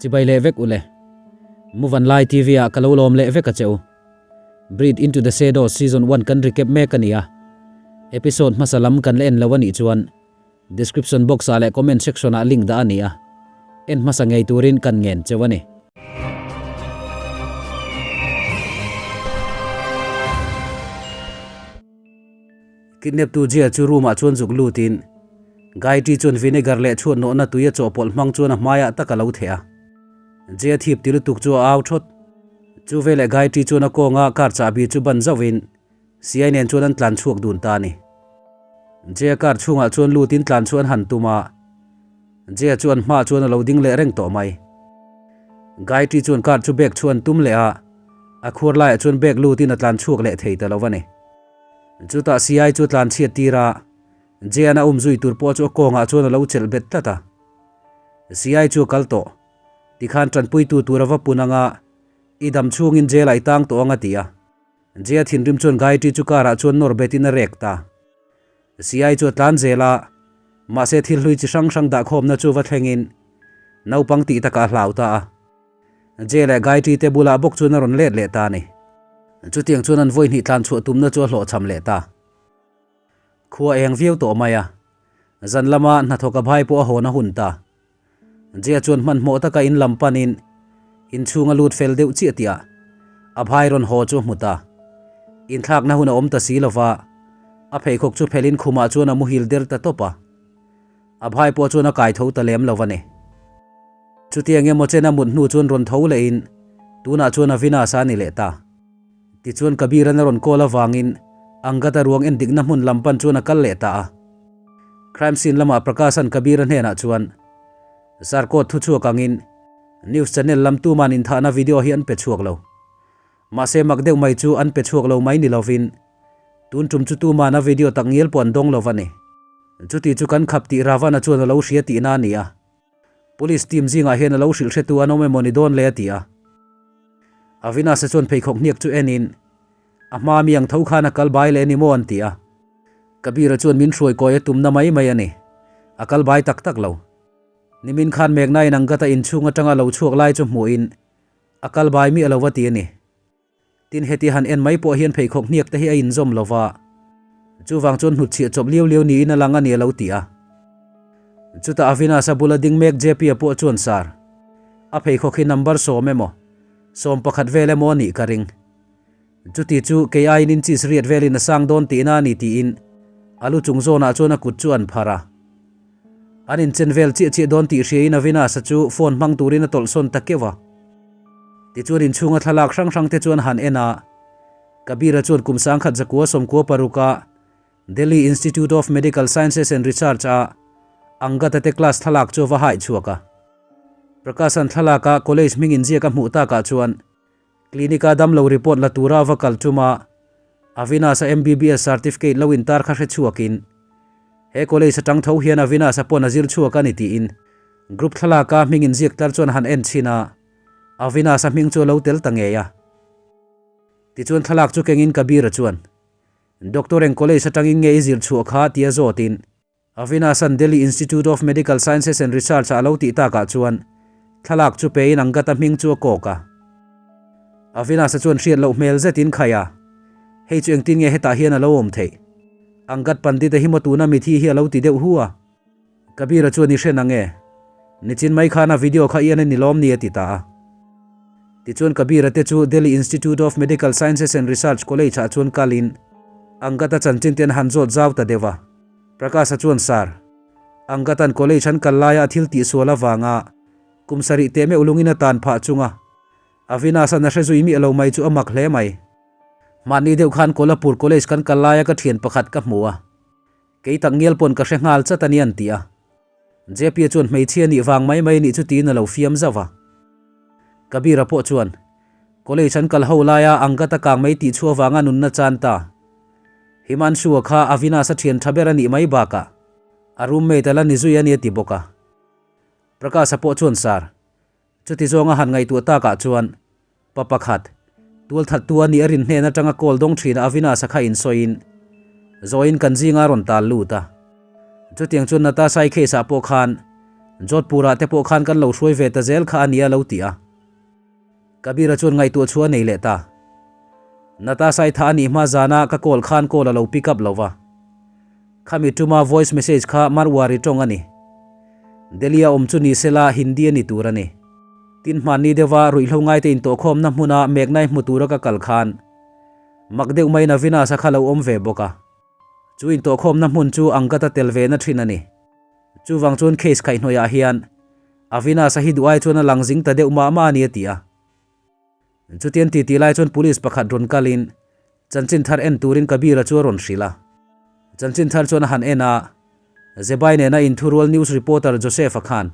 Chibai leh vek ule. Muvanlai TV ah ka lo lawm leh vek a che u. Breathe Into The Shadows Season One kan recap mek a ni a. Episode hmasa lam kan la en lo a nih chuan description box ah leh comment section ah link dah a ni a. En hmasa ngei turin kan ngen cheu a ni. Kidnap tu Jia chu room ah chuan zuk lut in Gayatri chuan vinegar leh chhuat nawhna tui a chawhpawlh hmang chuan a hmaiah tak a lo theh a. Jia thip ti lutuk chu a au thawt. Chu veleh Gayatri chuan a kawnga car chahbi chu ban zauh in Siai nen chuan an tlan chhuak dun ta a ni. Jia car chhungah chuan lut in tlan chu an han tum a, Jia chu an hmaah chuan a lo ding leh reng tawh mai. Gayatri chuan car chu bag chu an tum leh a, a khuar laiah chuan bag lut in a tlan chhuak leh thei ta lo a ni. Chutah Siai chu tlan chhiat tir a, Jean a um zui tur pawh chu a kawngah chuan a lo chelh bet tlat a. Siai chu a kal tawh. Tikhan tanpuitu tur a va pun ang a, i dam chhungin jail ah i tang tawh ang a ti a. Jea thinrim chuan Gayatri chu car ah chuan nawr betin a rek ta. Siai chu a tlan zel a, mahse thil hlui chi hrang hrang dahkhawmna chu va thlengin naupang tih takah a hlau ta a. Jay leh Gayatri te bulah bawk chuan a rawn let leh ta a ni. Chutiang chuan an vawi hnih tlan chhuah tumna chu a hlawhchham leh ta. Khua eng viau tawh mai a, zan lama hnathawk a bhai pawh a hawn a hun ta. Jay chuan hmanhmawh taka in lam panin inchhung a lut fel deuh chiah tihah a bhai rawn haw chu a hmu ta. Inthlakna hun a awm ta si lova, a pheikhawk chu phelin khumah chuan a muhil der ta tawp a. A bhai pawh chuan a kai tho ta lem lo a ni. Chutiang emaw chen a mut hnu chuan rawn tho lehin tunah chuan Avinash a ni leh ta. Tichuan Kabir-an a rawn call avangin Angad-a ruang en dikna hmun lam pan chuan a kal leh ta a. Crime scene lamah Prakash-an Kabir-a hnenah chuan Zarkawt thu chhuak angin News channel lam tuman inthahna video hi an pe chhuak lo. Mahse mak deuh mai chu an pe chhuak lo mai ni lovin tun tum chu tuman a video tak ngial pawh an dawng lo a ni. Chuti chu kan khap tih Ravana chuan a lo hria tihna a ni a. Police team zingah hian a lo hrilh hretu an awm emaw ni dawn le a ti a. Avinash-a chuan pheikhawk hniak chu enin, A hma mi ang tho khan a kal bai leh ni maw an ti a. Kabir-a chuan min hruai kawi a tumna mai mai a ni. A kal bai tak tak lo. Nimin khan Meghna in Angata inchhung atanga lo chhuak lai chu hmuhin a kal bai miah lo va ti a ni. Tin, heti han en mai pawh hian pheikhawk hniak te hi a inzawm lo va, chuvang chuan hnutchhiah chawp liau liau niin a lang a ni a lo ti a. Chutah Avinash a bula ding mek JP-a pawh chuan Sir, a pheikhawk hi number 10 emaw, 11 vel emaw a nih ka ring. Chuti chu kei aiin inches riat velin a sang dawn tihna a ni tiin a lu chung zawnah chuan a kut chu an phar a. An inchen vel chiah chiah dawn tih hriain Avinash-a chu phone hmang turin a tawlhsawn ta keuh a. Tichuan inchhunga thlalak hrang hrang te chuan han en a, Kabir-a chuan kum sangkhat zakua sawmkua paruka Delhi Institute of Medical Sciences and Research-a Angata te class thlalak chu a va haih chhuak a. Prakash-a'n thlalaka college hming inziak a hmuh takah chuan Clinic-a damlo report la tura a va kal tum a, Avinash-a MBBS certificate lo intar kha hre chhuakin, He college atang tho hian Avinash-a pawn a zir chhuak a ni tiin group thlalaka hming inziak tlar chuan han en chhin a, Avinash-a hming chu a lo tel ta ngei a. Tichuan thlalak chu kengin Kabir-a chuan, Doctor eng college atangin nge i zir chhuah kha? tia zawtin, Avinash-a'n Delhi Institute of Medical Sciences and Research-ah a lo tih takah chuan thlalak chu pein Angata hming chu a kawk a. Avinash-a chuan hriat loh hmel zetin khai a, Hei chu engtin nge hetah hian a lo awm theih? Angad Pandit-a hi maw tuna mithi hi a lo ti deuh hu a. Kabir-a chuan i hre nang e? Nichin mai khan a video kha i en a ni lawm ni a ti ta a. Tichuan Kabir-a te chu Delhi Institute of Medical Sciences and Research College-ah chuan kalin Angad-a chanchin te an han zawt zau ta deuh a. Prakash-a chuan Sir, Angatan college an kal laia a thil tihsual avanga kum sarih teh meuh lungin a tan phah chunga Avinash-a'n a hre zui miah lo mai chu a mak hle mai. Mahni deuh khan Kolhapur college kan kal laia ka thian pakhat ka hmu a, kei tak ngial pawn ka hre nghal chat a ni an ti a. JP-a chuan hmeichhia nih vang mai mai nih chu tiin a lo fiam zauh a. Kabir-a pawh chuan college an kal ho laia Angata kang mai tih chhuah avanga nunna chan ta. Himanshu-a kha Avinash-a thian tha ber a nih mai bakah a roommate a la ni zui a ni a ti bawk a. Prakash-a pawh chuan Sir, chuti zawnga han ngaihtuah takah chuan pa pakhat, tualthattu a nih a rin hnen atanga call dawng thin a Avinash-a kha insawiin Zoin kan zinga a rawn tal lut a. Chutiang chuan Natasha-i case-ah pawh khan Jodhpur-ah te pawh khan kan lo hruai ve ta zel kha a nia lo ti a. Kabir-a chuan ngaihtuah chu a nei leh ta. Natasha-i tha a nih hma zana ka call khan call a lo pick up lo va. Khami tuma voice message kha Marwari tawng a ni. Delhi-a awm chu ni sela Hindi a ni tur a ni. Tin hmanni deuha ruihhlo ngaite intawhkhawmna hmuna meknai hmu tura ka kal khan mak deuh maiin Avinash-a kha lo awm ve bawk a. Chu intawhkhawmna hmun chu Angkat-a tel ve na thin a ni. Chuvang chuan case khaihhnawihah hian Avinash-a hi duh ai chuan a lang zing ta deuh mah mah a ni a ti a. Chutiang titi lai chuan police pakhat rawn kalin chanchin thar en turin Kabir-a chu a rawn hrilh a. Chanchin thar chuan a han en a, Zebai nena inthurual news reporter Joseph-a khan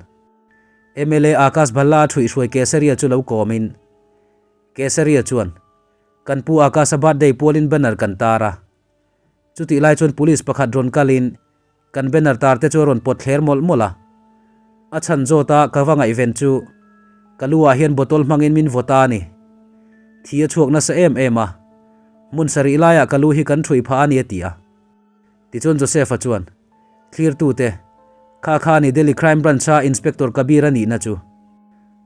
mla Akash Bhalla a thuihhruai Kesaria chu lo kawmin Kesaria chuan, Kan pu Akash-a birthday pualin banner kan tar a. Chutih lai chuan police pakhat rawn kalin Kan banner tar te chu a rawn pawt thler mawlh mawlh a. A chhan zawt a ka va ngaihven chu ka lu ah hian bottle hmangin min vaw ta a ni. Thi a chhuak nasa em em a, hmun sarih laiah ka lu hi kan ṭhui phah a ni a ti a. Tichuan Joseph-a chuan, Thlirtute, kha kha a ni Delhi Crime Branch-a Inspector Kabir a nihna chu.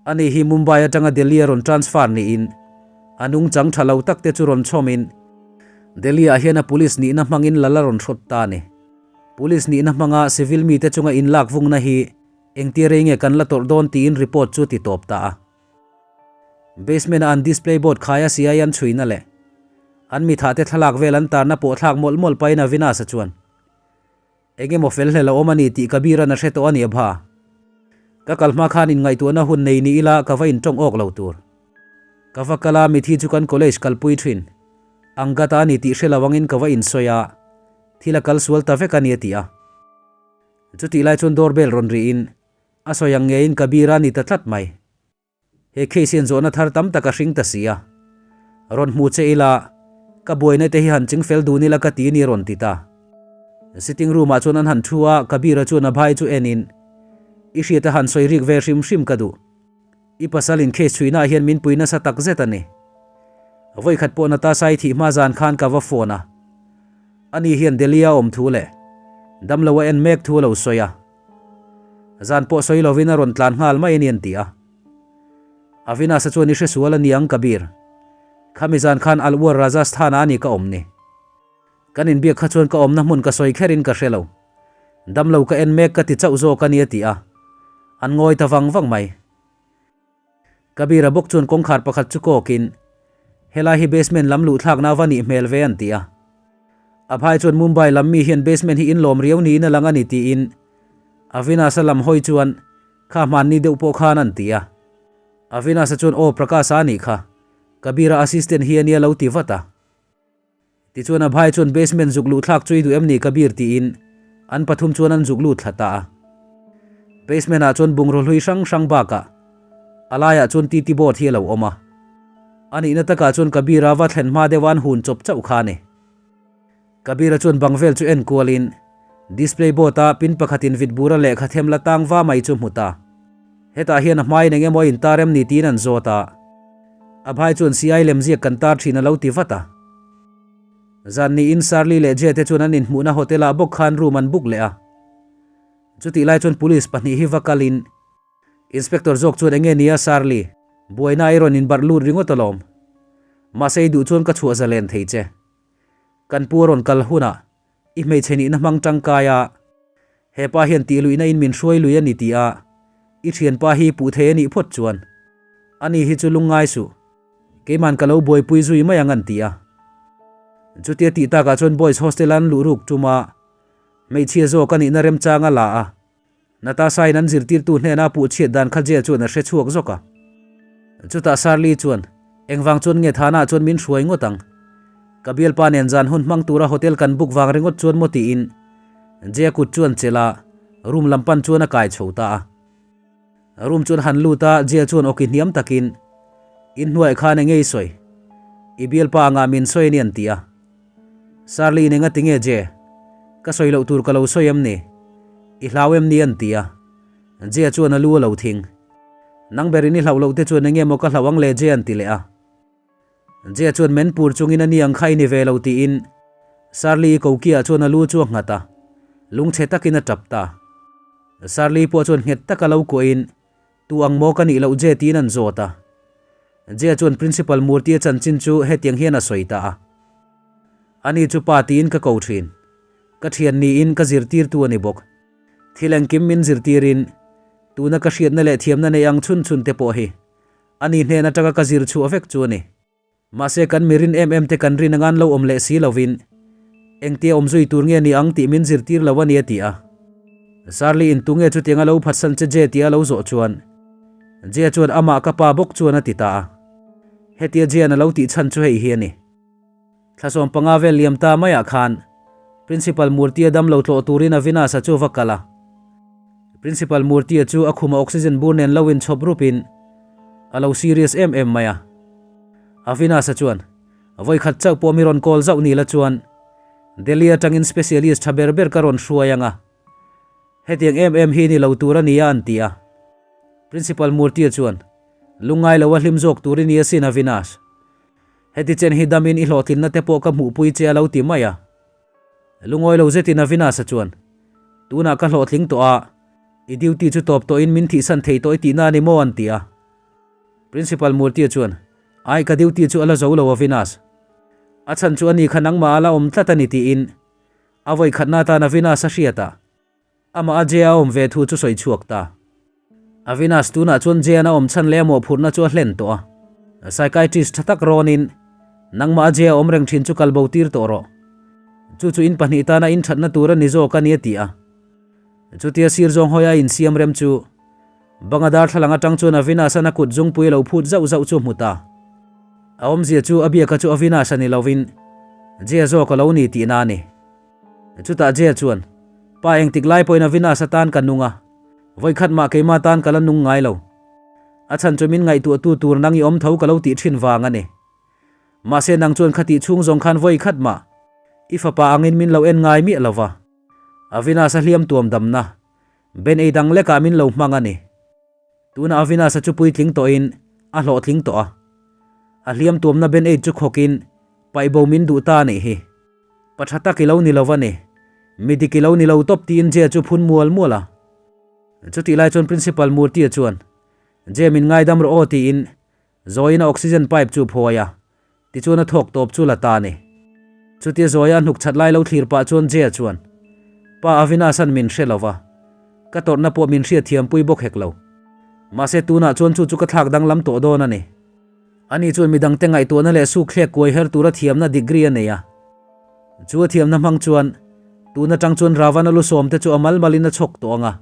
Ani hi Mumbai atanga Delhi a rawn transfer niin a nungchang tha lo tak te chu rawn chhawmin Delhi-ah hian a police nihna hmangin lal a rawn hrawt ta a ni. Police nihna hmanga civil mite chunga inlak vungna hi engtia rei nge kan la tawrh dawn tiin report chu ti tawp ta a. Basement-a an display board khaia siai an chhuina leh an mithahte thlalak vel an tarna pawh thlak mawlh mawlh pahin Avinash-a chuan Eng emaw fel hlel a awm a ni tih Kabir-a'n a hre tawh a ni a bha. Ka kal hma khan inngaihtuahna hun nei ni ila ka va intawng awk lo tur. Ka va kal a, mithi chu kan college kalpui thin. Angata a ni tih hre lo angin ka va insawi a, thil a kal sual ta vek a ni a ti a. Chutih lai chuan doorbell rawn rihin a sawi ang ngeiin Kabir-a a ni ta tlat mai. He case hian zawhna thar tam tak a hring ta si a. Rawn hmu che ila, ka buaina te hi han ching fel dun ila ka ti ni rawn ti ta. Sitting room ah chuan an han thu a, Kabir-a chuan a bhai chu en in, I hriat a han sawi rik ve hrim hrim ka duh. I pasal in case chhuihna ah hian min pui nasa tak zet a ni. Vawikhat pawh Natasha i thih hma zan khan ka va phone a. Ani hian Delhi a awm thu leh damlo a en mek thu a lo sawi a. Zan pawh sawi lovin a rawn tlan nghal mai a ni an ti a. Avinash-a chuan i hre sual a ni ang Kabir. Khami zan khan Alwar Rajasthan-ah a ni ka awm ni. Kan inbiak kha chuan ka awmna hmun ka sawi kherin ka hre lo. Damlo ka en mek ka ti chauh zawk a ni a ti a. An ngawi ta vang vang mai. Kabir-a bawk chuan kawngkhar pakhat chu kawkin, Helai hi basement lam luh thlakna va nih hmel ve an ti a. Abhai chuan Mumbai lam mi hian basement hi inlawm riau niin a lang a ni tiin Avinash-a lam hawi chuan kha hmanni deuh pawh khan an ti a. Avinash-a chuan aw Prakash-a a nih kha, Kabir-a assistant hi a nia lo ti vat a. Tichuan Abhai chuan basement zuk luh thlak chu i duh em ni Kabir tiin an pathum chuan an zuk lut thla ta a. Basement ah chuan bungraw hlui hrang hrang bakah a laiah chuan titi board hi a lo awm a. A nihna takah chuan Kabir-a va thlen hma deuha an hun chawp chauh kha a ni. Kabir-a chuan bang vel chu en kualin display board a pin pakhatin vit bura lehkha them la tang va mai chu hmu ta. Hetah hian a hmain eng emaw a intar em ni tiin an zawt a. Abhai chuan CI lemziak kan tar thin a lo ti vat a. Zan niin Sarli leh Jay te chuan an inhmuhna hotel ah bawk khan room an book leh a. Chutih lai chuan police pahnih hi va kalin Inspector zawk chuan enge nia Sarli, buaina i rawn inbarh lut ringawt alawm. Mahse i duh chuan ka chhuah zalen thei che. Kan pu a rawn kal hunah I hmeichhe nihna hmang tangkai a, hepa hian tih luihna in min hruai lui a ni tih a, i thianpa hi puh thei a nih phawt chuan ani hi chu lungngai suh, keiman ka lo buaipui zui mai ang an ti a. Chutia tih takah chuan boys hostel a an luh ruk tum a, hmeichhia zawk a nihna remchang a la a. Natasha-in an zirtirtu hnena a puh chhiat dan kha Jay chuan a hre chhuak zawk a. Chutah Sarli chuan, Engvang chuan nge Thana chuan min hruai ngawt ang? Ka bialpa nen zan hun hmang tura hotel kan book vang ringawt chuan maw tiin Jay-a kut chuan chelh a, room lam pan chuan a kai chho ta a. Room chuan han lut a, Jay chuan awki hniam takin, Inhnuaiah khan enge i sawi? I bialpa angah min sawi a ni an ti a. Sarli in engati nge Je? Ka sawi loh tur ka lo sawi em ni? I hlau em ni an ti a. Je chuan a lu a lo thing. Nang ber in i hlauh loh te chuan enge maw ka hlauh ang le Je an ti leh a. Je chuan men pur chungin a ni ang kha i ni ve lo tiin Sarli i kokiah chuan a lu chu a nghat a. Lungchhe takin a tap ta. Sarli pawh chuan nghet taka lo kuahin, Tu ang maw ka nih loh Je tiin an zawt a. Je chuan Principal Murthy-a chanchin chu hetiang hian a sawi ta a. Ani chu pa tiin ka ko thin. Ka thian niin ka zirtirtu a ni bawk. Thil engkim min zirtirin, tuna ka hriatna leh thiamna nei ang chhun chhun te pawh hi ani hnen atanga ka zir chhuah vek chu a ni. Mahse kan mi rin em em te kan rin anga an lo awm leh si lovin engtia awm zui tur nge ni ang tih min zirtir lo a ni a ti a. Sarli in tunge chutiang a lo phatsan che Je tia lo zawh chuan Je chuan amah ka pa bawk chuan a ti ta a. Hetia Jean a lo tih chhan chu hei hi a ni. Thlasawm panga vel liam ta maiah khan Principal Murthy-a damlo tlawh turin Avinash-a chu va kal a. Principal Murthy-a chu a khumah oxygen bur nen lo inchhawp rupin a lo serious em em mai a. Avinash-a chuan, Vawikhat chauh pawh mi rawn call zauh ni la chuan Delhi atangin specialist tha ber ber ka rawn hruai ang a. Hetiang em em hi ni lo tur a nia an ti a. Principal Murthy-a chuan, Lungngai lo a hlim zawk tur i ni asin Avinash. Heti chen hi damin i hlawhtlinna te pawh ka hmuhpui che a lo ti mai a. Lungawi lo zetin Avinash-a chuan, Tunah ka hlawhtling tawh a, i duty chu tawp tawhin min thihsan thei tawh i tihna a ni maw an ti a. Principal Murthy-a chuan, Ai, ka duty chu a la zo lo Avinash. A chhan chu ani kha nangmah a la awm tlat a ni tiin a vawikhatna atan Avinash a hriat a. Amah a Jay-a awm ve thu chu sawi chhuak ta. Avinash tunah chuan Jay-an a awm chhan leh a mawhphurhna chu a hlen tawh a. Psychiatrist tha tak rawnin, Nangmah a Jay-a awm reng thin chu kal bo tir tawh rawh. Chu chu in pahnih tana in thatna tur a ni zawk a ni a ti a. Chutia sir zawng hawia a insiam rem chu banga darthlalang atang chuan Avinash-an a kut zungpui a lo phut zauh zauh chu a hmu ta. A awmzia chu a biaka chu Avinash-a ni lovin Jay-a zawk a lo ni tihna a ni. Chutah Jay chuan, Pa engtik lai pawhin Avinash atan ka nung a, vawikhat mah keimah tan ka la nung ngai lo. A chhan chu min ngaihtuahtu tur nang i awm tho ka lo tih thin vang a ni. Mahse nang chuan khatih chhung zawng khan vawikhat mah i fapa angin min lo en ngai miah lo va. Avinash a hliam tuam damna, ben ei dang lekah min lo hmang a ni. Tuna Avinash-a chu puitling tawhin a hlawhtling tawh a. A hliam tuamna band-aid chu khawkin paihbo min duh ta a nih hi. Pa tha tak i lo ni lo va ni. Mi dik i lo ni lo tawp tiin Jay chu phun mual mual a. Chutih lai chuan Principal Murthy-a chuan, Jay min ngaidam rawh aw tiin Zawiin a oxygen pipe chu phawi a, tichuan a thawk tawp chu la ta a ni. Chutia Zawia a hnuk chhat lai lo thlir pah chuan Jay-a chuan, Pa Avinash-a'n min hre lo va, ka tawrhna pawh min hriatthiampui bawk hek lo. Mahse tunah chuan chu chu ka thlak danglam tawh dawn a ni. Ani chuan midangte ngaihtuahna leh sukthlek kuai her tura thiamna degree a nei a. Chu a thiamna hmang chuan tun atang chuan Ravana lu sawmte chu a mal malin a chhawk tawh ang a,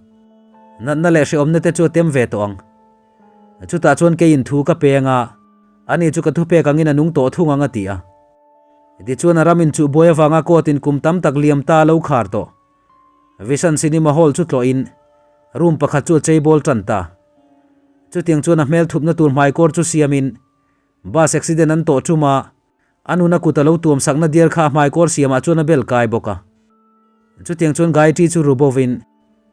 natna leh hrehawmna te chu a tem ve tawh ang. Chutah chuan keiin thu ka peng a, ani chu ka thupek angin a nung tawh thung ang a ti a. Tichuan a ram inchuh buai avanga court in kum tam tak liam ta a lo khar tawh. Vishan Cinema Hall chu tlawhin room pakhat chu a cheibawl tan ta. Chutiang chuan a hmel thupna tur hmaikawr chu siamin bus accident an tawh tum a, A nuna kut a lo tuam sakna diar kha a hmaikawr siamah chuan a bel kai bawk a. Chutiang chuan Gayatri chu ru bovin,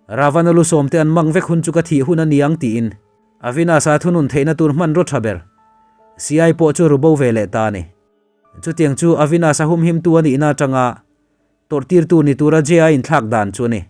Ravana lu sawmte an mang vek hun chu ka thih hun a ni ang tiin Avinasa thunun theihna tur hmanraw tha ber Siai pawh chu ru bo ve leh ta a ni. Chutiang chu Avinasa humhimtu a nihna atanga tawrhtirtu ni tura Jay-a inthlak dan chu a ni.